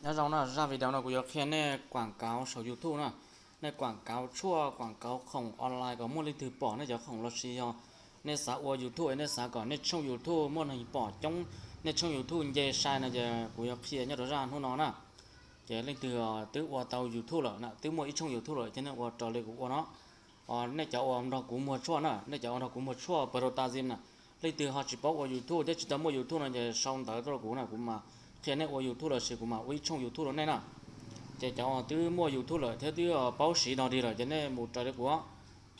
Nyob zoo na, zaj video no kuv yuav qhia nej kuam kauv saum YouTube na. Nej kuam kauv tshuaj, kuam kauv khoom online kom muaj leej twg pom nej cov khoom los sis yog nej xav ua YouTube es nej xav kom nej tshooj YouTube muaj neeg pom coob, nej tshooj YouTube nce sai no ces kuv yuav qhia nyob rau zaj hnub no na. Ces leej twg twb ua tau YouTube lawm na, twb muaj ib tshooj YouTube lawm ces nej ua raws li kuv ua no. Nej cov uas nrog kuv muag tshuaj na, nej cov uas nrog kuv muag tshuaj Protazine na, leej twg ho tsis paub ua YouTube thiab tsis tau muaj YouTube no ces sau ntawv tuaj rau kuv na, kuv mam qhia nej ua YouTube los sis kuv mam ua ib tshooj YouTube rau nej na. Ces cov uas twb muaj YouTube lawm thiab twb paub siv no dig lawm ces nej mus raws li kuv,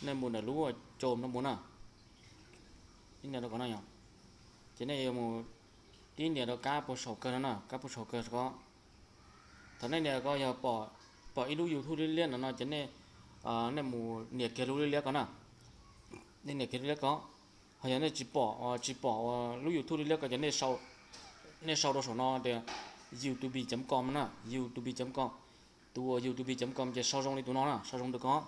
nej mus ntawm lub cam no mus na. Ib nias rau ko no yom. Ces nej yuav mus tib nias rau kab puag saum kawg no na, kab puag saum kawg ko. Thaum nej nias ko yog pom ib lub YouTube liab liab no no ces nej, nej mus nias kiag lub liab liab ko na. Nej nias kiag lub liab ko. Ho yog nej tsis pom, tsis pom lub YouTube liab liab ko ces nej sau rau saum no tias youtube chấm com na, youtube chấm com. Tus uas youtube chấm com ces sau zoo li tus no na, sau zoo li ko,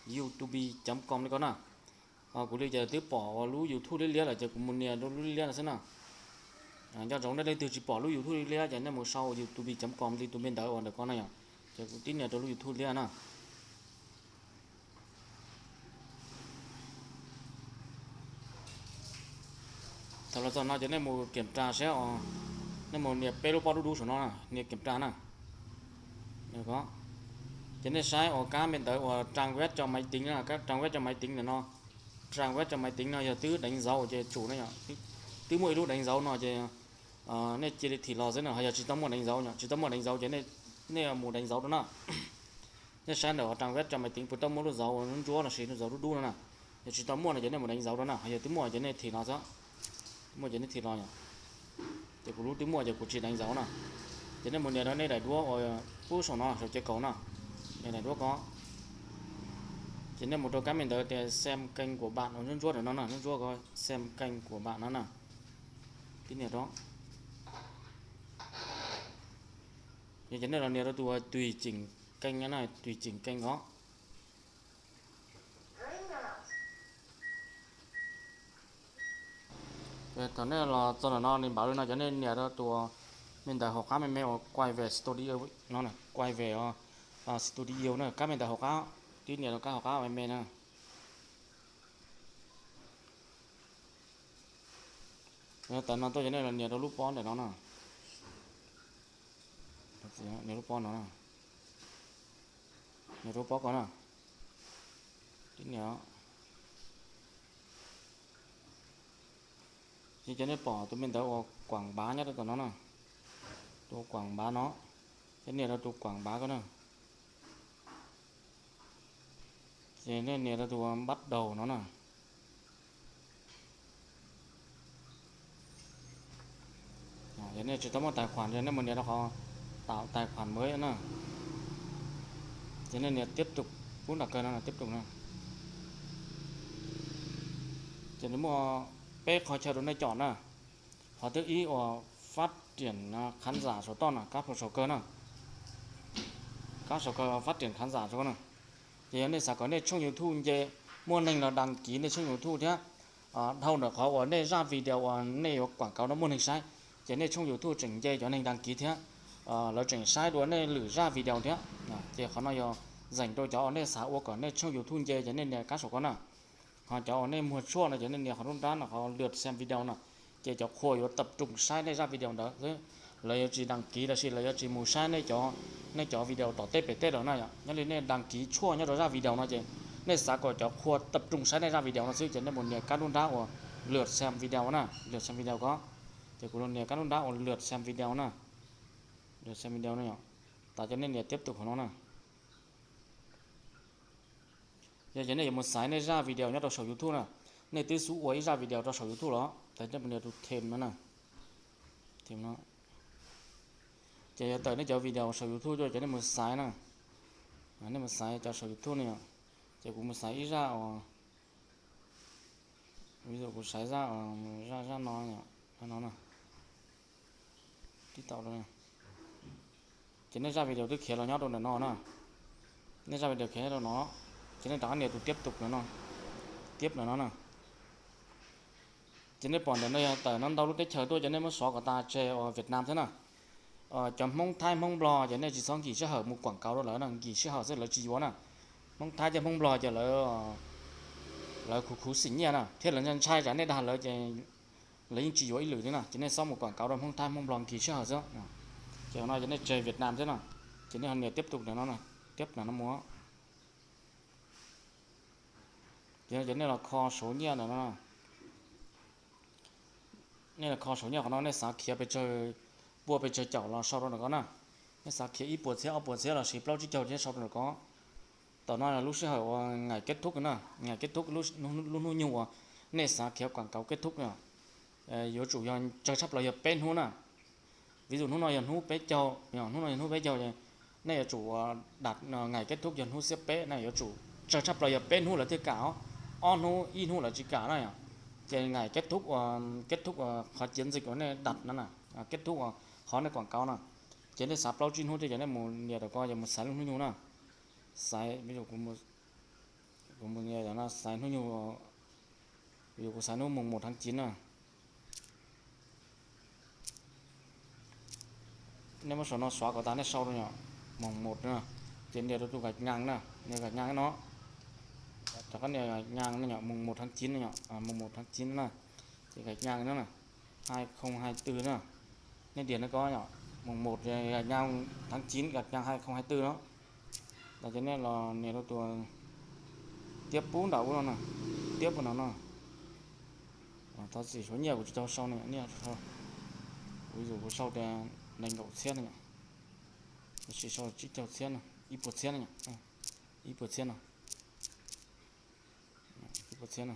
youtube chấm com li ko na. Kuv li ces twb pom ua lub YouTube liab liab lawm ces kuv mus nias rau lub liab liab no xwb na. Nco ntsoov nej leej twg tsis pom lub YouTube liab liab ces nej mus sau youtube chấm com li tus me ntawv uas ntawm ko na yom. Ces kuv tib nias rau lub YouTube liab na. Thaum los txog no ces nej mus kiểm tra saib os, nej mus nias peb lub pob dub dub saum no, nias kiểm tra na. Ces nej saib uas kab me ntawv uas trang web cho máy tính na, kab trang web cho máy tính ntawm no. Trang web cho máy tính no yog twb đánh dấu ces tsum na yom, twb muaj ib lub đánh dấu no ces nej cia li thim los xwb na, ho yog tsis tau muaj đánh dấu yom, tsis tau muaj đánh dấu ces nej mus đánh dấu rau na. Nej saib ntawm trang web cho máy tính puas tau muaj lub dấu ntsuab los sis lub dấu dub dub no na. Yog tsis tau muaj no ces nej mus đánh dấu rau na, ho yog twb muaj ces nej thim los xwb. Muaj ces nej thim los yom. Ces kuv lub twb muaj ces kuv tsis đánh dấu na. Ces nej mus nias rau nej daim duab uas pub saum no saum ces kaum na, nej daim duab ko. Ces nej mus rau kab me ntawv tias xem kênh của bạn uas ntsuab ntsuab ntawm no na, ntsuab ntsuab ko xem kênh của bạn no na. Tib nias rau. Ces nej los nias rau tus tùy chỉnh kênh na, tùy chỉnh kênh ko. Thaum nej los txog ntawm no nws npaum li no ces nej nias rau tus me ntawv hauv qab me me uas quay về studio no, quay về studio na, kab me ntawv hauv qab, tib nias rau kab hauv qab me me na. Tawm no tuaj ces nej los nias rau lub pob ntawm no na. Nias lub pob no, nias rau lub pob ko na. Tib nias. Ces nej pom tus me ntawv uas quảng bá nyob rau tom no na, tus quảng bá no, ces nias rau tus quảng bá ko na. Ces nej nias rau tus bắt đầu no na. Yog nej tsis tau muaj tài khoản ces nej mus nias rau qhov tạo tài khoản mới na. Ces nej nias tiếp tục, pub nram kawg no tiếp tục na. Ces nws muaj peb qhov chaw rau nej chọn na. Qhov thib ib uas phát triển khán giả saum toj na, kab puag saum kawg na. Kab saum kawg phát triển khán giả saum na. Ces yog nej xav kom nej tshooj YouTube nce, muaj neeg los đăng ký nej tshooj YouTube thiab, dhau ntawm qhov uas nej zaj video uas nej yuav quảng cáo no muaj neeg saib, ces nej tshooj YouTube tseem nce cov neeg đăng ký thiab, lawv tseem saib dua nej lwm zaj video thiab. Ces qhov no yog dành rau cov uas nej xav ua kom nej tshooj YouTube nce ces nej nias kab saum ko na. Ho cov uas nej muag tshuaj no ces nej nias qhov nruab nrab no, qhov lượt xem video no, ces cov qhua yuav tập trung saib nej zaj video ntawd xwb. Lawv yuav tsis đăng ký los sis lawv yuav tsis mus saib nej cov, nej cov video tom tej pem tej lawm na yom. Nyob li nej đăng ký tshuaj nyob rau zaj video no ces nej xav kom cov qhua tập trung saib nej zaj video no xwb ces nej mus nias kab nruab nrab uas lượt xem video na, lượt xem video ko. Ces kuv los nias kab nruab nrab uas lượt xem video na, lượt xem video na yom. Tas ces nej nias tiếp tục hauv no na. Yog ces nej yuav mus xaiv nej zaj video nyob rau saum YouTube na. Nej twb xub ua ib zaj video rau saum YouTube los, tas nej mus nias tus thêm no na, thêm no. Ces yuav tawm nej cov video saum YouTube tuaj ces nej mus xaiv na. Nej mus xaiv cov saum YouTube ne yom. Ces kuv mus xaiv ib zaj os, ví dụ kuv xaiv zaj, zaj, zaj no, zaj no na. Tib tau, ces nej zaj video twb khiav los nyob rau ntawm no na. Nej zaj video khiav nyob rau no, ces nej rov qab nias tus tiếp tục no, tiếp no na. Ces nej pom ntawm no yog tawm no ntau lub teb chaws tuaj ces nej muab xov kom tas tseg uas Việt Nam xwb na. Cov Hmoob Thaib Hmoob Nplog ces nej tsis txhob nkim sij hawm mus kuam kauv rau lawv no, nkim sij hawm xwb lawv tsis yuav na. Hmoob Thaib thiab Hmoob Nplog ces lawv, lawv khuv khuv xim nyiaj na, thiab lawv ntshai tsam nej dag lawv ces lawv yeej tsis yuav ib lwm li na. Ces nej txhob mus kuam kauv rau Hmoob Thaib Hmoob Nplog, nkim sij hawm xwb. Ces no ces nej tseg Vietnam thiab no, ces nej ho nias tiếp tục no, tiếp tục no mus. Ces nej los kho saum nyiaj ntawm no, nej los kho saum nyiaj qhov no, nej xav khiav pes tsawg puas pes tsawg caum los sau rau ntawm ko na. Nej xav khiav ib puas txhiab ob puas txhiab los sis plaub tsib caug ces sau rau ntawm ko. Tam no lub sij hawm uas ngày kết thúc na, ngày kết thúc, lub hnub nyoog uas nej xav khiav kuam kauv kết thúc na, yuav tsum yog tsawg tshaj plaws yog peb hnub na. Ví dụ hnub no yog hnub peb caug, hnub no yog hnub peb caug, nej yuav tsum đặt ngày kết thúc yog hnub xiab peb na, yuav tsum tsawg tshaj plaws yog peb hnub lawv thiaj kam, ob hnub ib hnub lawv tsis kam na yom. Ces ngày kết thúc, kết thúc qhov chiến dịch uas nej đặt no na, kết thúc qhov nej kuam kauv no. Ces nej xav plaub tsib hnub thiab ces nej mus nias rau ko ces mus xaiv lub hnub nyoog na. Xaiv, ví dụ kuv mus nias no xaiv hnub nyoog, ví dụ kuv xaiv hnub mùng một tháng chín na. Nej muab saum no xóa kom tas nej sau rau yom, mùng một na. Ces nias rau tus gạch ngang na, nias gạch ngang no. Rov qab nias gạch ngang no yom, mùng một tháng chín no yom, mùng một tháng chín na. Ces gạch ngang no na, hai không hai tư na. Nej nias no ko yom, mùng một gạch ngang tháng chín gạch ngang hai không hai tư no. Ces nej los nias rau tus tiab pub nram ub no na, tiab pub no no. Thov txim suav nyiaj kuv tsis tau sau no, nej kuv sau tias nees nkaum txhiab no, tab sis sau tsib caug txhiab no, ib puas txhiab no, ib puas txhiab no, ib puas txhiab no.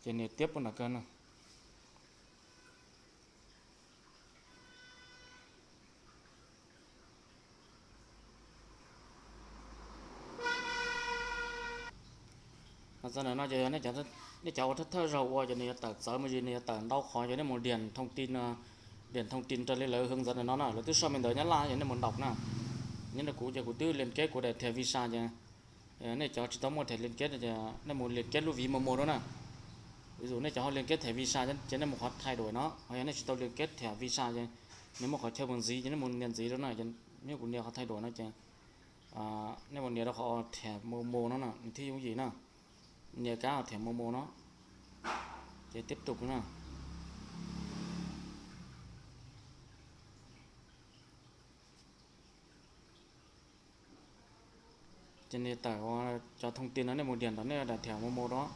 Ces nias tiab pub nram kawg no. Txog ntawm no ces nej cov ua thawj thawj zaug ua ces nws yuav tawm txawv mus zis, nws yuav tawm ntau qhov ces nej mus điền thông tin, điền thông tin raws li lawv hướng dẫn ntawm no na, lawv twb sau me ntawv Nyab Laj ces nej mus đọc na. Nyob ntawm kuv ces kuv twb liên kết kuv daim thẻ visa ces nej cov tsis tau muaj thẻ liên kết ces nej mus liên kết lub ví màu màu rau na. Ví dụ nej cov ho liên kết thẻ visa ces nej mus qhov thay đổi nó, ho yog nej tsis tau liên kết thẻ visa ces nws muaj qhov chaw mus ntxiv ces nej mus nias ntxiv rau na. Nyob kuv nias qhov thay đổi no ces nej mus nias rau qhov thẻ màu màu no na, nws thiaj yooj yim na. Nias kab thẻ màu màu no ces tiếp tục na. Ces nws tawm cov thông tin no nej mus điền ntawm nej daim thẻ màu màu đó,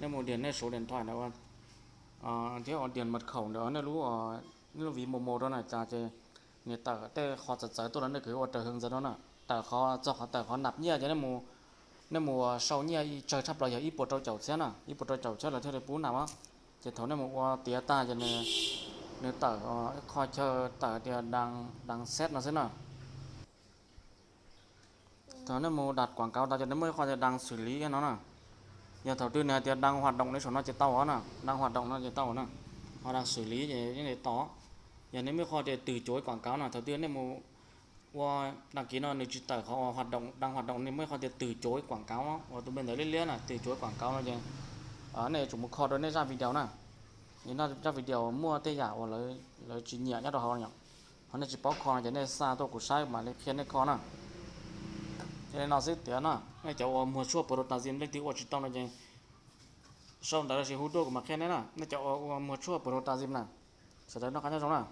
nej mus điền nej số điện thoại ntawd thiab ua điền mật khẩu ntawm nej lub, nej lub ví màu màu đó na cas ces nws tawm tej qhov txawv txawv tuaj rau nej kwv ua raws hướng dẫn no na. Tawm qhov txog qhov tawm qhov nạp nyiaj ces nej mus sau nyiaj tsawg tshaj plaws yog ib puas rau caum txhiab na, ib puas rau caum txhiab lawv thiaj li pub nạp. Ces thaum nej mus ua tiav tag ces nws tawm ib qho chaw tawm tias đang, đang xét no xwb na. Thaum nej mus đặt quảng cáo tau ces nws muaj ib qho tias đang xử lý no na. Yog thaum twg nws hais tias đang hoạt động li saum no ces tau na, đang hoạt động no ces tau na. Ho đang xử lý ces yeej li tau. Yog nej muaj ib qho tias từ chối quảng cáo no, thaum twg nej mus ua đăng ký no nws tsis tawm qhov uas đang hoạt động, nws muaj ib qho tias từ chối quảng cáo no, uas tus npe ntawd liab liab na, từ chối quảng cáo no ces nej yuav tsum mus kho rau nej zaj video na. Zaj video muaj tej yam uas lawv tsis nyiam nyob rau hauv no, ho nej tsis paub kho no ces nej xa tuaj kuv saib mam li qhia nej kho na. Ces li no xwb tias na, nej cov uas muag tshuaj pos rau tas zim leej twg ua tsis tau no ces sau ntawv los sis hu tuaj kuv mam qhia nej na. Nej cov uas ua muag tshuaj pos rau tas zim na, sawv daws noj qab nyob zoo na.